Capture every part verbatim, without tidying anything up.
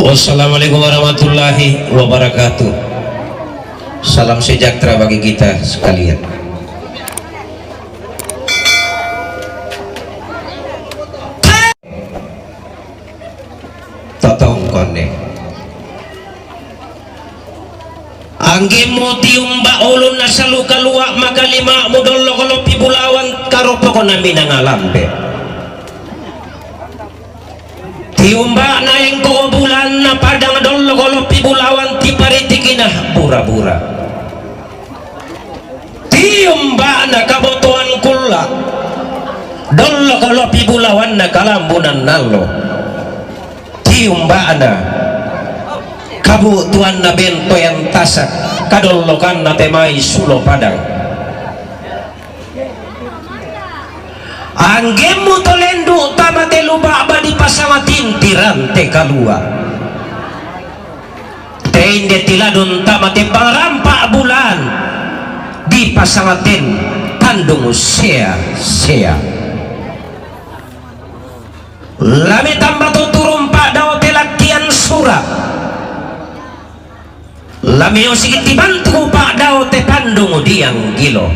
Wassalamualaikum warahmatullahi wabarakatuh. Salam sejahtera bagi kita sekalian. Totongkone. Anggemu tiumba ulun nasalu kaluwa makalima'mu dollo kolopi bulawan karopoko naminanga lambe. Tiumba'na engko bulanna padang dollo kolopi bulawan tiparitikina bura-bura. Tiumba'na kabotoan kulla dollo kolopi bulawanna kalambunan nallo. Tiumba'na kabutuanna bentoyan tasak kadollokanna temai sulo padang. Anggemu to lendu' tama te luba'ba dipasanga tinti rante kalua. Te inde tiladun tama te pangarampa bulan dipasanga ten tandung sea-sea. Lame tamba to turun pa'dao te lakkian sura. Lame osiki tibantu pa'dao te pandung diang gilo.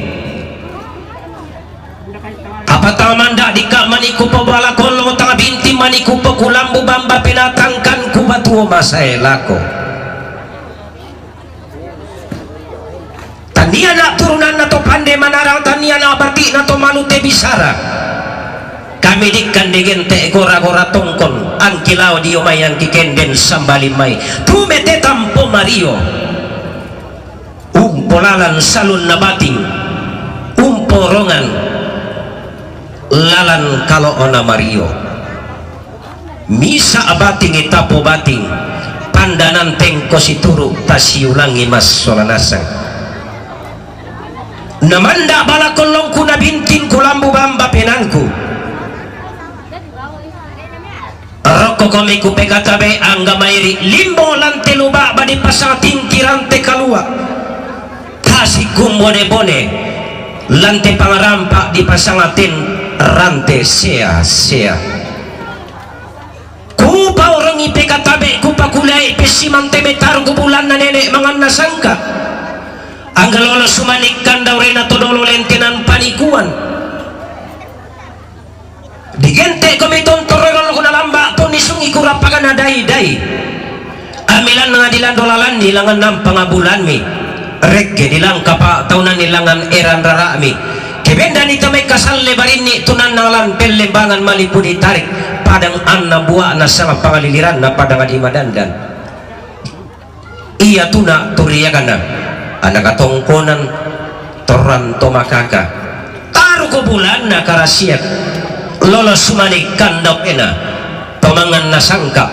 Apa tama manda' dikka' maniku pobala kollo tanga binti maniku pokulambu bamba penatangkan kubatuo masae lako. Tania na' turunanna to pande manarang, tania na' bati'na to malute bisara. Kami dikkan digente' gora-gora tongkon, angki lao dio mai angki kenden sambali mai. Tumete tampo mario. Umpo lalan salunna bating. Umpo rongan lalan kalo'ona mario. Misa' batingi tapo bating, pandanan tengko situru' tasiulangi massola nasang. Namanda' bala kollongku nabintin kulambu bamba penangku. Rokko komi kupekatabe angga mairi limbo lante luba'ba dipasang tinti rante kalua. Tasi kumbone-bone lante pangarampa dipasang ten rante sea-sea. Kupaorongi pekatabe kupakulai pessimante metaru kubulanna nene' manganna sangka. Angga lolo sumanik kandaurena to dolo lentenan panikuan. Digente' komi tontoroi lolo kunalamba to nisungi kurapagana dai-dai. Amilanna dilando lalanni langan nampanga bulanmi. Rekke dilangkapa taunanni langan eran rara'mi. Kebendani to mekkasalle barinni tunanna lan pellembangan malipu ditarik padang anna bua'na sanga pangaliliranna padang adi madandan. Ia tuna turiagana ana katongkonan torran to makaka. Taruko bulanna karasiak lolo sumanik kandau ena tomangan nasangka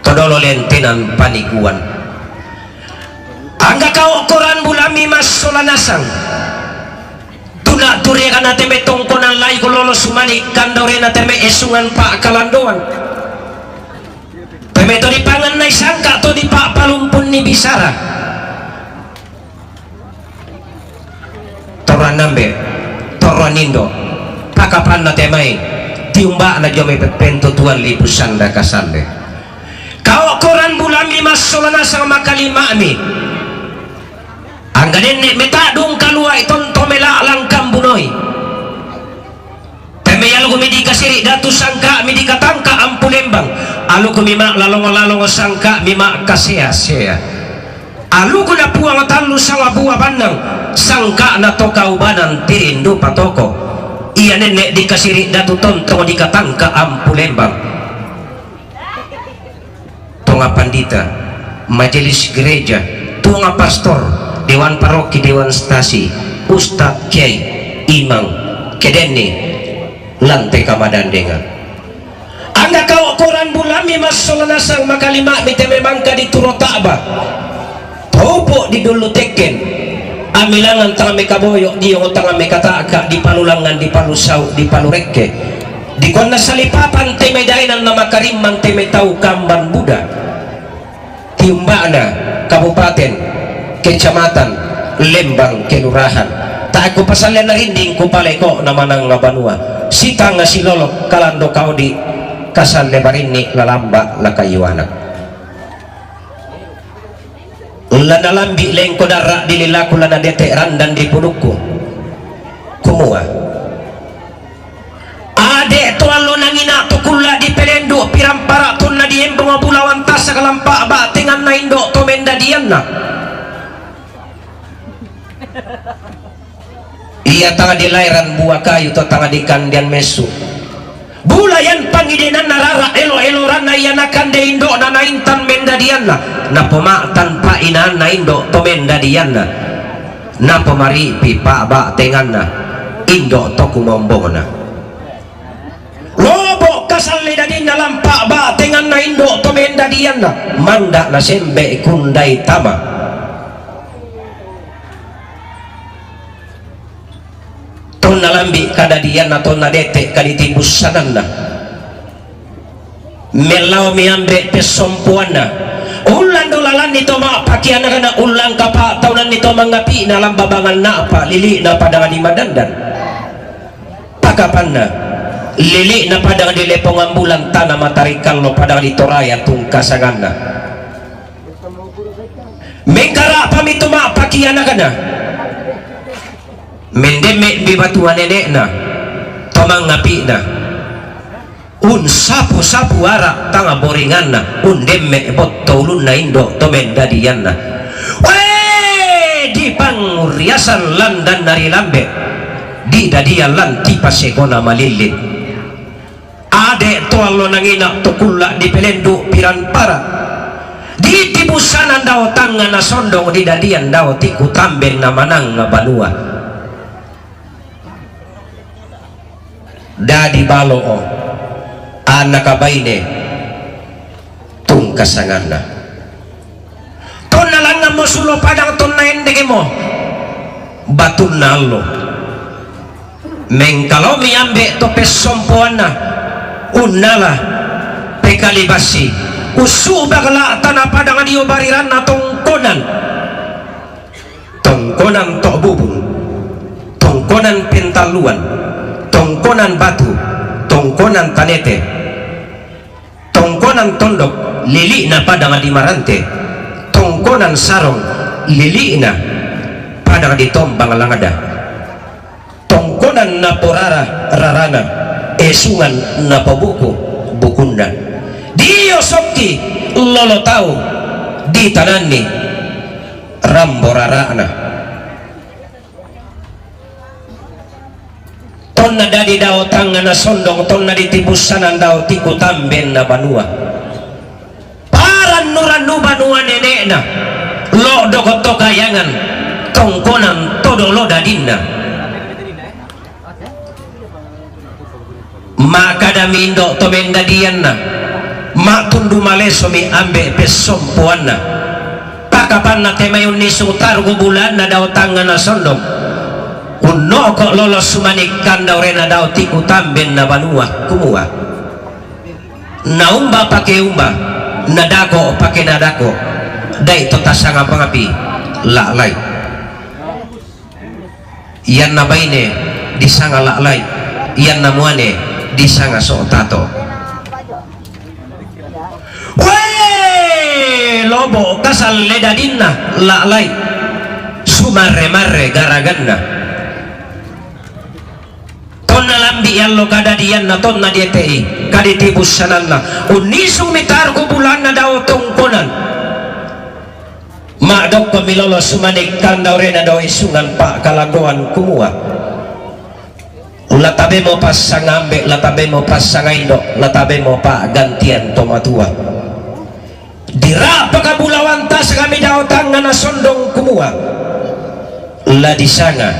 todolo lentenan paniguan. Angga kao koran bulammi massola nasang. Tuna turiagana teme tongkonan laiko lolo sumanik kandaurena teme esungan pa'kalandoan. Teme to dipangannai sangka to dipa'palumpunni bisara. Torran ambe, torran indo, pakapanna temai, tiumba'na jomai peppentu tuan lipu sanda kasalle. Kao koran bulammi massola nasang makalima'mi. Angga denne' meta'dung kaluai tonto mela'lang kambunoi. Temme alukumi dikasiri' datu sangka'mi dikatangka ampu lembang. Alukumi ma'lalong-lalong sangka'mi ma'kasea-sea. Alukuna puang tallu sanga bua bannang sangka'na to kaubanan tirindu patoko. Ia nenne' dikasiri' datu tontong dikatangka ampu lembang. Tonga pandita, majelis gereja, tonga pastor, dewan paroki, dewan stasi, ustad, kiai, imang, kedenni, lante kamadandengan. Angga kao koran bulammi massola nasang makalima'mi teme mangka dituro ta'ba. Taupo' didullu tekken. Amilangan tanga mekaboyo, diongo tanga mekata'ka, dipalulangan, dipalusau, dipalurekke. Dikuanna salipapan teme dainan na makarimmang teme tau kamban buda. Tiumba'na kabupaten, kecamatan, lembang, kelurahan. Ta'ku pasallenna rinding kupaleko na manang banua. Sitanga silolo kalando kaodi. Tasalle barinni lalamba' lakayuana. Lanalambi' lengko darra' di lilaku, lanadete' randan di pudukku. Kumua, ade' to allo nangina' to kulla' dipelendu' piran para' tonna diembong bulawan tasak lampa' ba'tenganna indo' to mendadianna. Ia tang dilaeran bua kayu to tang dikandean messu. Bulayan pangidenanna rara' elo-eloranna ia nakande indo'na naintan mendadianna, napoma'tan pa'inaanna indo' to mendadianna, napomari'pi pa'ba'tenganna indo' to kumombongna. Lobo' kasalle dadinna lampa' ba'tenganna indo' to mendadianna, manda' nasembe' kundai tama. Tonna lambi' kadadianna, tonna dete' kaditibussananna, mellaomi ambe' pessompoanna. Ullandulalanni to ma'pakianakna, ullangka pa'taunanni to mangapi'na, lambabangan na'pa lili'na padang di Madandan. Pakapanna, lili'na padang di Lepongan Bulan, tana matarikallo padang di Toraya tungkasanganna. Mengkara'pami to ma'pakianakna, mendemme'mi batua nene'na to mangapi'na. Unsapu-sapu ara' tang boringanna, undemme' botto ulunna indo' to mendadianna. Wee, dipanguriasan landanna ri Lambe', didadian lan tipasekona malillin. Ade' to allo nangina' to kulla' dipelendu' piran para', ditibussanan dao tangnga na sondong, didadian dao tiku tamben na manang banua. Dadi balo'o anaka baine tungkasanganna. Tonna langngammo sulo padang, tonna endekmo batunna allo, mengkalaomi ambe' to pessompoanna, unnala pekali bassi, ussu'bak la'tana padang dio bariranna tongkonan. Tongkonan to' bubung, tongkonan pentalluan, tongkonan batu, tongkonan tanete, tongkonan tondok, lili'na padang di Marante, tongkonan sarong, lili'na padang di Tombang Langada, tongkonan naporara rarana, esungan napobuku bukunna. Dio sokki lolo tau ditananni rambo rara'na. Tonna dadi dao tangnga na sondong, tonna ditibussanan dao tiku tambenna banua. Parannu-rannu banua nene'na, lo'doko to kayangan, tongkonan to dolo dadinna. Ma'kadami indo' to mendadianna, ma'tundu malesomi ambe' pessompoanna. Pakapanna te mai unnisung taruk bulanna dao tangnga na sondong, unno'ko' lolo sumani' kandaurena dao tiku tambenna banua, kumua, naumba pake umba, nadako' pake nadako', dai' to tasanga pangapi la'lai. Ianna baine disanga la'lai, ianna muane disanga so'tato. Wee, lobo' kasalle dadinna la'lai, sumarre-marre garaganna. Tonna lambi'i allo kadadianna, tonna diete'i kaditibussananna, unnisungmi taruk bulanna dao tongkonan. Ma'dokkomi lolo sumani' kandaurena dao esungan pa'kalagoan, kumua, la tabemo passanga ambe', la tabemo passanga indo', la tabemo pa'gantian to matua. Dira'paka bulawan tasakami dao tangnga na sondong, kumua, la disanga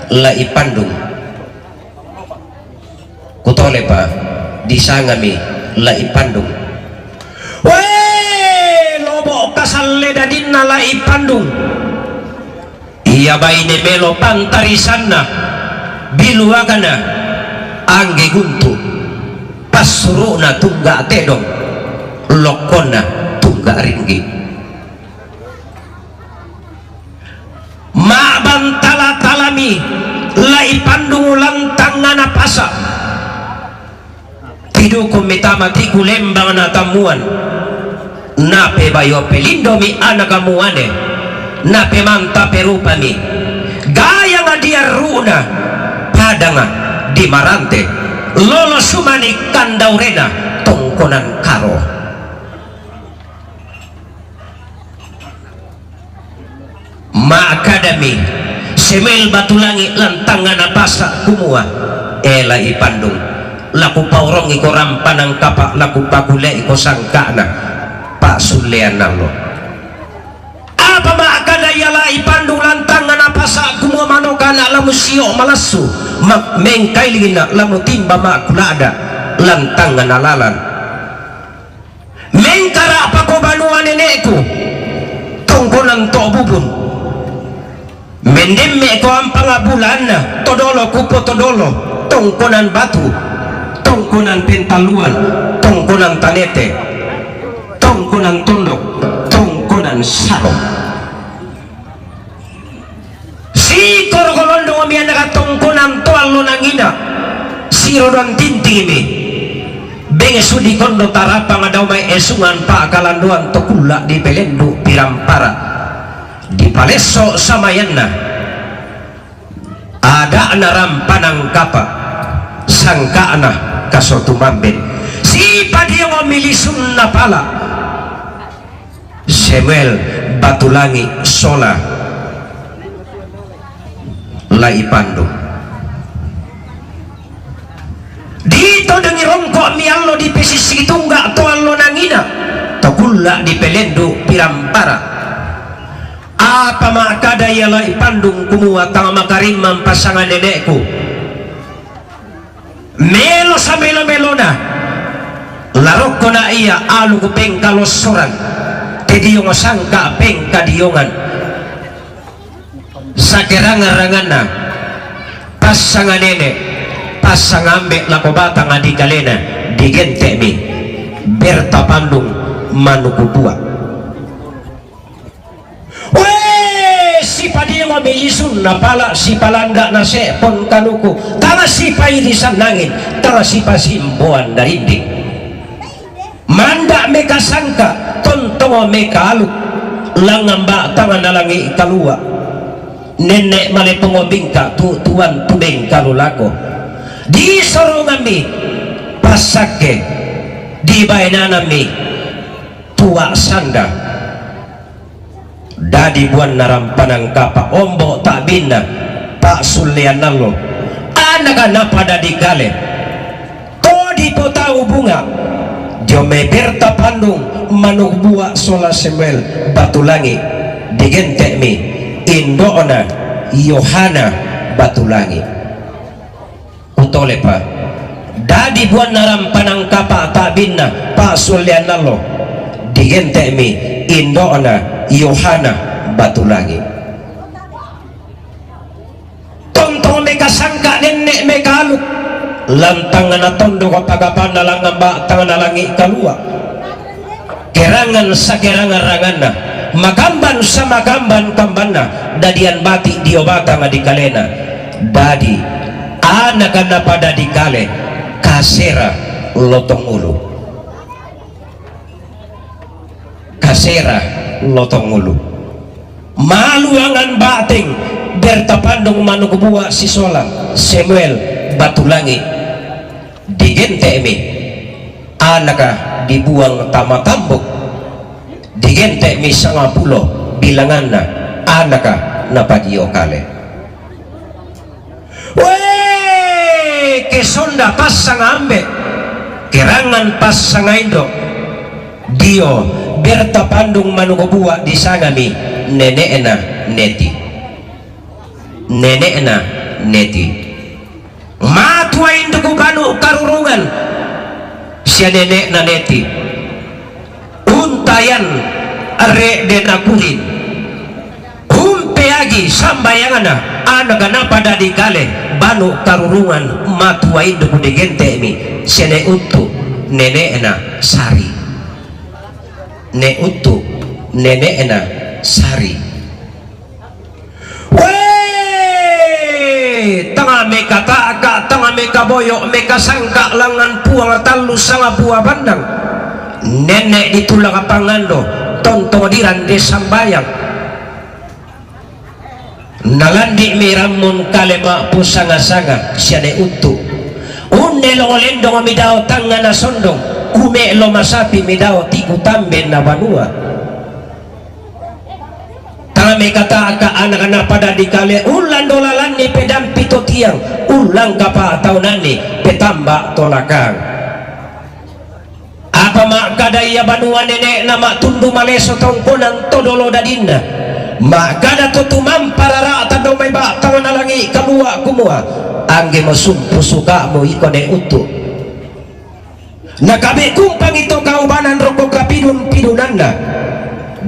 La'i Pandung. Kutolepa, disangami La'i Pandung. Wee, lobo' kasalle dadinna La'i Pandung. Ia baine melo pantarisanna, biluagana angge guntu', passuru'na tungga' tedong, lokkonna tungga' ringgi'. Ma'bantala-talami La'i Pandung lantangngana pasa'. Hukum mi tamatiku lembang na tammuan. Nape bayo pelindomi anaka muane. Nape manta perupami. Gayanga diarru'na. Padanga di Marante. Lolo sumani kandaurena tongkonan karo. Ma'kadami Semel Batulangi lantangana pasa kumua, "E la Ipandung, la kupaorongi ko rampanang kapa, la kupakule'i ko sangka'na pa'sullean allo." Apa ma'kada ia la Ipandung lantangana pasa kumua, "Manokana la musio malassu, ma-, mengkailingna la mutimba ma'kula'da lantangana lalan." Mengkara'pako banua nene'ku, tongkonan to bubun. Mendemme'ko ampanga bulaanna, to dolo kupo to dolo, tongkonan batu, tongkonan pentalluan, tongkonan tanete, tongkonan tondok, tongkonan saro. Sikoro kolondong mianaka tongkonan to allo nangina, sirodoan tintingmi. Benge sudi kondo tarapang dao mai esungan pa'kalandoan to kulla' dipelendu' pirampara'. Dipalesso samayanna. Ada'na rampanang kapa', sangka'na kaso tumamben. Sipadiongomi lisunna pala'. Semel Batulangi sola la Ipandung. Ditodengi rongko'mi allo dipesisiki tungga' to allo nangina, to kulla' dipelendu' pirampara'. Apa ma'kada ia la Ipandung kumua, "Tang makarimmang passangan nene'ku." Melo samelo-melona, la rokkona ia aluku pengkalossoran, tediong sangka' pengkadiongan. Sakerangan-ranganna, passanga nene', passanga ambe' lako batanga dikalena, digente'mi Berta Pandung Manukubua. Wee, sipadiongomi lisunna pala', sipalanda'na se'pon kanuku, tang sipairisan angin, tang sipasimboan darinding. Manda' mekasangka, tontongo mekaaluk, langngan ba'tangna langi' kalua'. Nenne' male pongobingka, tu'tuan tu mengkalu lako. Disorongammi passakke, dibaenanammi tua' sanda. Dadi buanna rampanang kapa', ombo' ta'binna, pa'sullean allo, anaka napadadi kale. To dipotau bunga' dio mai Berta Pandung Manukubua sola Semel Batulangi, digente'mi indo'na Yohana Batulangi. Kutolepa. Dadi buanna rampanang kapa' ta'binna, pa'sullean allo, digente'mi indo'na Yohana Batulangi. Tontong mekasangka, nenne' mekaaluk, lantangna tondok pagapanna langngan ba'tangna langi' kalua'. Kerangan sakerangan-ranganna, makamban samakamban-kambanna, dadian bati' dio batanga dikalena. Dadi anaka napadadi kale, kasera lotong ulu. Kasera lotong ulu. Maluangan ba'teng Berta Pandung Manukubua sisola Semuel Batulangi. Digente'mi anaka dibuang tama tambuk, digente'mi sangapulo bilanganna anaka napadio kale. Wee, ke sonda passanga ambe', kerangan passanga indo', dio Berta Pandung Manukubua disangami nene'na Neti. Nene'na Neti. Matua induku Banu Karurungan, sia nene'na Neti. Untayan re'de nakurin. Umpeagi sambayangna, anaka napadadi kale Banu Karurungan, matua induku digente'mi, sia ne' uttu nene'na Sari. Ne' uttu nene'na Sari. Wee, Tanga mekata'ka, tanga mekaboyo', mekasangka' langngan Puang tallu sanga bua bannang. Nenne' ditulak pangando, tontong dirande sambayang. Nalandi'mi rammun kale ma'pusanga-sanga sia ne uttu'. Unne longo lendong midao tangngana sondong, kume'lo masapi midao tiku tambenna banua. Tang mekata'ka anakna pada dikale, ullando lalanni pedampi to tiang, ullangka pa'taunanni petamba to lakang. Apa ma'kada ia banua nene'na ma'tundu maleso tongkonan to dolo dadinna? Ma'kada to tumampa rara'ta dao mai ba'tangna langi' kalua' kumua, anggemo sumpu suka'mu iko ne uttu'. Nakabe' kumpangi to kaubanan rokko kapidun-pidunanna.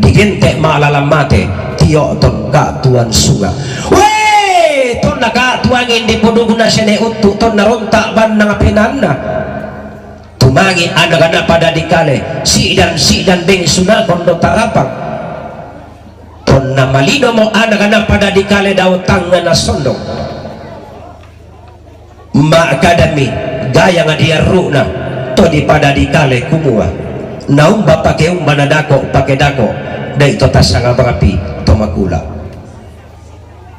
Digente' ma'lalan mate, tio'ton ka'tuan sunga'. Wee! Tonna ka'tuangi dipoduguna sia ne uttu', tonna ronta' bannang penaanna. Tumangi' anakna pada dikale, si'dan-si'dan bengsu nakondo tarapang. Tonna malinomo anakna pada dikale dao tangngana sondong. Ma'kadami gayang diarru'na to dipada dikale kumua, naumba pake umba nadako' pake dako', dai' to tasanga barapi to makula'.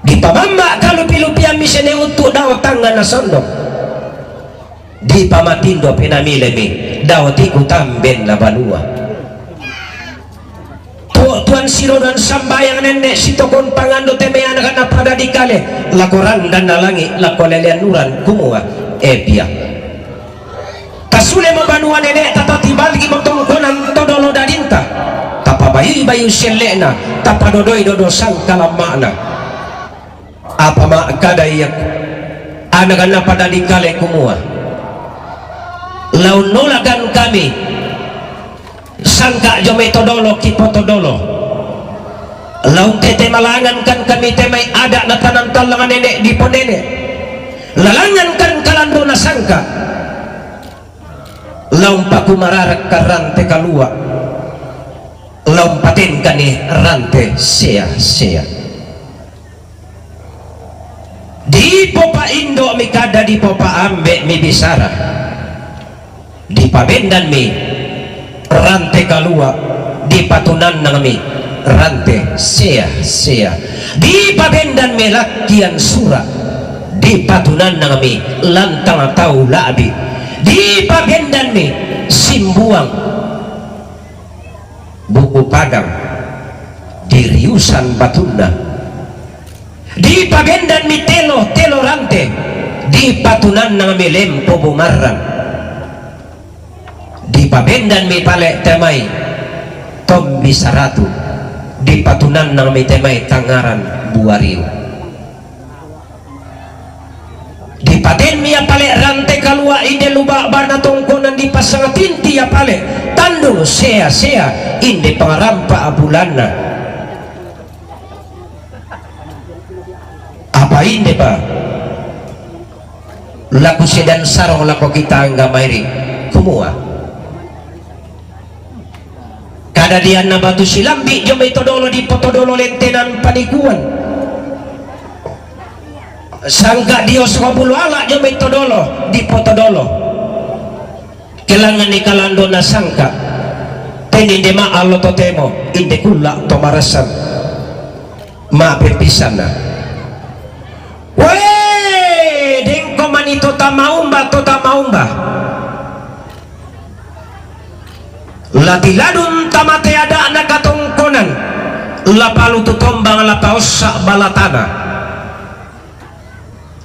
Dipamamma' kalupi-lupiammi sia ne uttu' dao tangngana sondong. Dipamatindo penamilemi dao tiku tambenna banua. Tuo-tuoan sirodoan sambayang nenne' sitokon pangando te mai anakna pada dikale, lako randanna langi', lako lelean uran, kumua, e pia. Tasulemo banua nene'ta, tatibalgimo tongkonan to dolo dadinta, tapabayu-bayu selle'na, tapadodoi dodo sangkalamma'na. Apa ma'kada ia anakna pada dikale kumua, la unnolakan kami sangka' dio mai to dolo kipotodolo, la untete malangankan kami te mai ada' natanan tallang nene' diponene', la langngankan kalandona sangka', la umpakumararakkan rante kalua', la umpatengkani rante sea-sea. Dipopa'indo'mi kada, dipopa'ambe'mi bisara. Dipabendanmi rante kalua', dipatunannangmi rante sea-sea. Dipabendanmi lakkian sura', dipatunannangmi lantang tau la'bi'. Dipabendanmi simbuang buku padang diriusan batunna. Dipabendanmi telo, telo rante, dipatunannangmi lempo bumarrang. Dipabendanmi pale' te mai tombi saratu, dipatunannangmi te mai tangngaran buariu. Dipatenmi ia pale' rante kalua' inde lu ba'bana tongkonan, dipasang tinti ia pale' tandung sea-sea inde pangarampa' bulanna. Apa inde pa laku sedan sarong lako kita angga mairi' kumua, kadadianna batu silambi' dio mai to dolo dipotodolo lentenan panikuan. Sangka' dio songobulu ala' dio mai to dolo dipotodolo. Kelangnganni kalandona sangka', teni inde ma'allo totemo, inde kulla' to marassan. Ma'peppissanna. Wee! Dengko mani to tamaumba, to tamaumba. La tiladun tamate ada'na katongkonan, la palutu tombang, la paossa' balatana.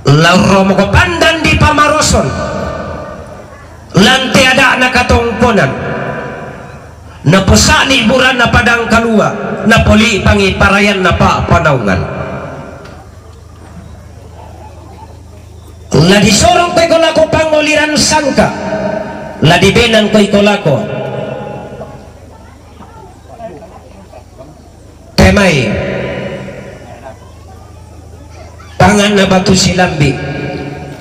La urromoko pandan dipamaroson, lante ada'na katongkonan, naposa'ni buranna padang kalua', napoli'pangi parayanna pa'panaungan. La disorongko iko lako pangoliran sangka', la dibenangko iko lako te mai panganna batu silambi',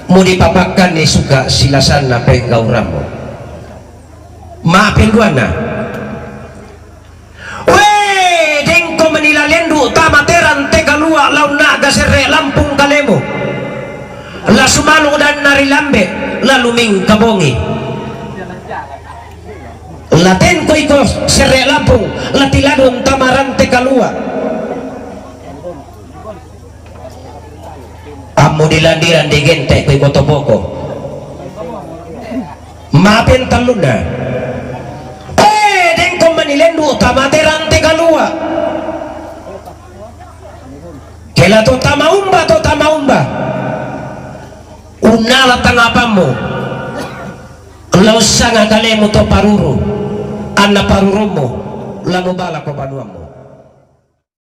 mudipapakkanni suka' silasanna penggaurammu. Ma'penduanna. Wee, dengko mani la lendu' tama te rante kalua' la unna'ga serre' lampung kalemu. La sumalung danna ri Lambe, la lumingka bongi. La tenko iko Serre Lampung, la tiladung tama Rante Kalua. Ammu dilandiran digente ko iko Topoko. Mapen tallunna. Eh, dengko manilendu tama te Rante Kalua. Kela to tama umba, to tama umba. Unnala tangapammu. La ussanga kalemu to paruru. Anna parurummu. La mubalako banuammu.